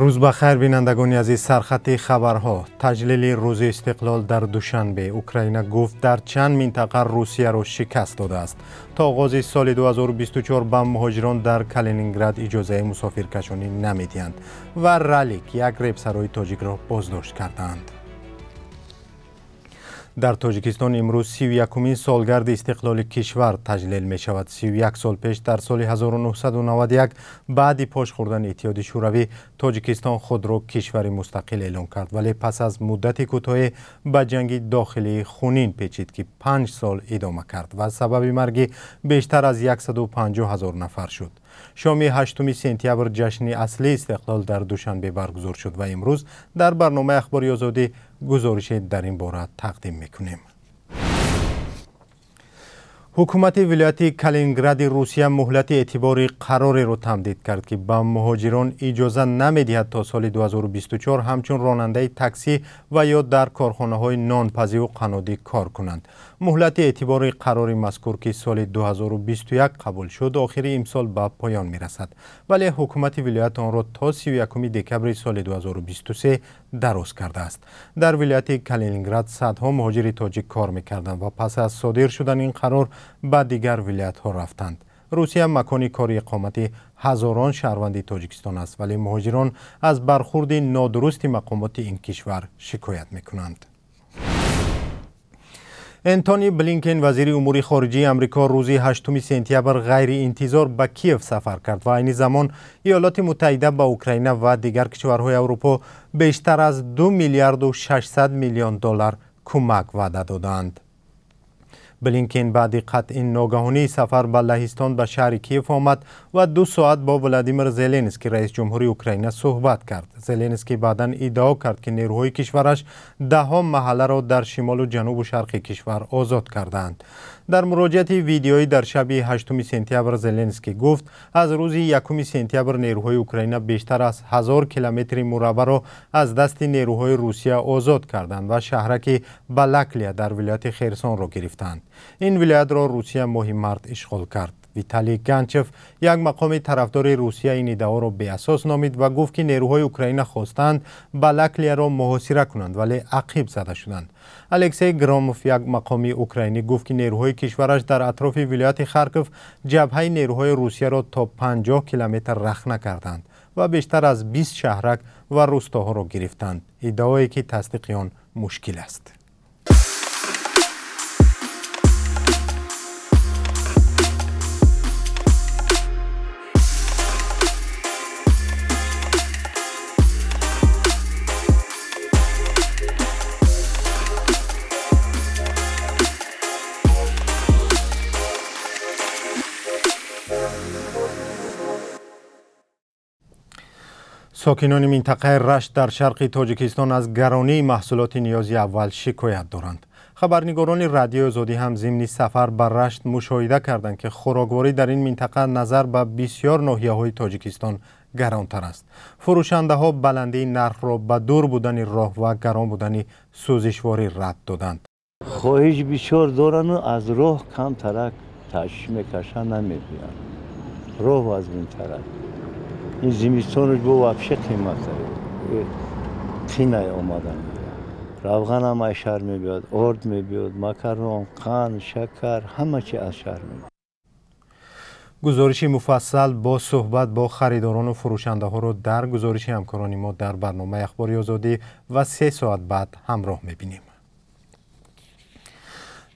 Рӯз ба хайр, бинандагони азиз. Сархати хабарҳо. Таҷлили рӯзи истиқлол дар Душанбе. Украина гуфт, дар чанд минтақа Русияро шикаст додааст. То оғози соли 2024 ба муҳоҷирон дар Калининград иҷозаи мусофиркашонӣ намедиҳанд. Ва Ралик, як репсарои тоҷикро боздошт кардаанд. Дар Тоҷикистон имрӯз 31-умин солгарди истиқлоли кишвар таҷлил мешавад. 31 сол пеш, дар соли 1991, баъди пош хӯрдани Иттиҳоди Шӯравӣ, Тоҷикистон худро кишвари мустақил эълон кард, вале пас аз муддати кӯтоҳе ба ҷанги дохилии хунин печид, ки 5 сол идома кард ва сабаби марги бештар аз 150 ҳазор нафар шуд. Шоми 8 сентябр ҷашни аслии истиқлол дар Душанбе баргузор шуд ва имрӯз дар барномаи Ахбори Озодӣ гузорише дар ин бора тақдим мекунем. Ҳукумати вилояти Калинингради Русия муҳлати эътибори қарореро тамдид кард, ки ба муҳоҷирон иҷоза намедиҳад то соли 2024 ҳамчун ронандаи таксӣ ва ё дар корхонаҳои нонпазиву қаннодӣ кор кунанд. Муҳлати эътибори қарори мазкур, ки соли 2021 қабул шуд, охири имсол ба поён мерасад, вале ҳукумати вилоят онро то 31 декабри соли 2023 дароз кардааст. Дар вилояти Калининград садҳо муҳоҷири тоҷик кор мекарданд ва пас аз содир шудани ин қарор ба дигар вилоятҳо рафтанд. Русия макони кори иқомати ҳазорон шаҳрванди Тоҷикистон аст, вале муҳоҷирон аз бархурди нодурусти мақомоти ин кишвар шикоят мекунанд. Энтони Блинкен, вазири умури хориҷии Амрико, рӯзи 8 сентябр ғайриинтизор ба Киев сафар кард ва айни замон Иёлоти Муттаҳида ба Украина ва дигар кишварҳои Аврупо бештар аз 2 миллиарду 600 миллион доллар кӯмак ваъда додаанд. Блинкен баъди қатъи ногаҳонии сафар ба Лаҳистон ба шаҳри Киев омад ва 2 соат бо Владимир Зеленский, раис ҷумҳури Украина, суҳбат кард. Зеленский баъдан иддао кард, ки нерӯҳои кишвараш даҳҳо маҳалларо дар шимолу ҷанубу шарқи кишвар озод кардаанд. Дар муроҷиати видеоӣ дар шаби 8 сентябр Зеленский гуфт, аз рӯзи 1 сентябр нерӯҳои Украина бештар аз 1000 километри мураббаъро аз дасти нерӯҳои Русия озод карданд ва шаҳраки Балаклия дар вилояти Херсонро гирифтанд. Ин вилоятро Русия моҳи март ишғол кард. Виталий Ганчев, як мақоми тарафдори Русия, ин иддаоро беасос номид ва гуфт, ки нерӯҳои Украина хостаанд Балаклияро муҳосира кунанд, вале ақиб зада шуданд. Алексей Громов, як мақоми украинӣ, гуфт, ки нерӯҳои кишвараш дар атрофи вилояти Харков ҷабҳаи нерӯҳои Русияро то 50 километр рахна карданд ва бештар аз 20 шаҳрак ва рустоҳоро гирифтанд, иддаое ки тасдиқи он мушкил аст. Сокинони минтақаи Рашт дар шарқи Тоҷикистон аз гаронии маҳсулоти ниёзи аввал шикоят доранд. Хабарнигорони Радиои Озодӣ ҳам зимни сафар ба Рашт мушоҳида карданд, ки хӯрокворӣ дар ин минтақа назар ба бисёр ноҳияҳои Тоҷикистон гаронтар аст. Фурӯшандаҳо баландии нархро ба дур будани роҳ ва гарон будани сӯзишворӣ рабт доданд. Хоҳиш бисёр дорану аз роҳ камтарак ташвиш мекашанд, намебиёнд. Роҳ вазминтарак. Ин зимистонаш бо вообще қимат қинай омадан. Равғанам аз шаҳр мебиёд, орд мебиёд, макарон, қанд, шакар, ҳама чи аз шаҳр мебиёд. Гузориши муфассал бо суҳбат бо харидорону фурӯшандаҳоро дар гузориши ҳамкорони мо дар барномаи Ахбори Озодӣ ва 3 соат баъд ҳамроҳ мебинем.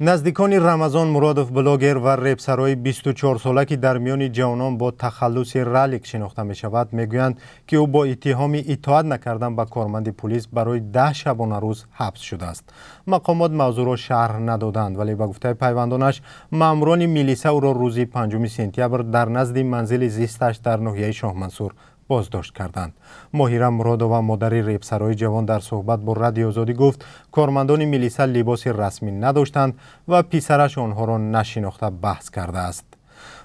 Наздикони Рамазон Муродов, блогер ва репсарои 24сола, ки дар миёни ҷавонон бо тахаллуси Ралик шинохта мешавад, мегӯянд, ки ӯ бо иттиҳоми итоат накардан ба корманди пулис барои 10 шабонарӯз ҳабс шудааст. Мақомот мавзӯъро шарҳ надоданд, вале ба гуфтаи пайвандонаш, маъмурони милиса ӯро рӯзи 5 сентябр дар назди манзили зисташ дар ноҳияи Шоҳмансур боздошт карданд. Моҳира Муродова, модари репсарои ҷавон, дар суҳбат бо Радиои Озодӣ гуфт, кормандони милиса либоси расмӣ надоштанд ва писараш онҳоро нашинохта баҳс кардааст.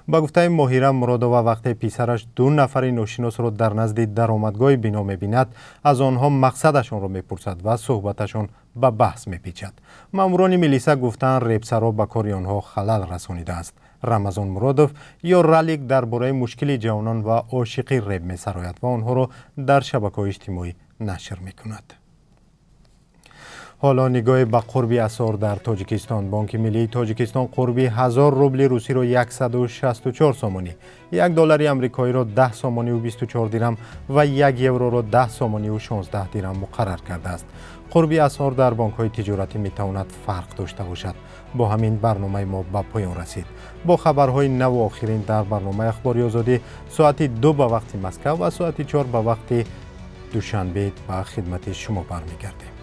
Ба гуфтаи Моҳира Муродова, вақте писараш ду нафари ношиносро дар назди даромадгоҳи бино мебинад, аз онҳо мақсадашонро мепурсад ва суҳбаташон ба баҳс мепечад. Маъмурони милиса гуфтаанд, репсаро ба кори онҳо халал расонидааст. Рамазон Муродов ё Ралик дар бораи мушкили ҷавонон ва ошиқӣ реп месарояд ва онҳоро дар шабакаҳои иҷтимоӣ нашр мекунад. Ҳоло нигоҳе ба қурби асъор дар Тоҷикистон. Бонки миллии Тоҷикистон қурби 1000 рубли русиро 164 сомонӣ, 1 доллари амрикоиро 10 сомониву 24 дирам ва 1 евроро 10 сомониву 16 дирам муқаррар кардааст. Қурби асъор дар бонкҳои тиҷоратӣ метавонад фарқ дошта бошад. Бо ҳамин барномаи мо ба поён расид. Бо хабарҳои наву охирин дар барномаи Ахбори Озодӣ соати 2 ба вақти Москав ва соати 4 ба вақти Душанбе ба хидмати шумо бармегардем.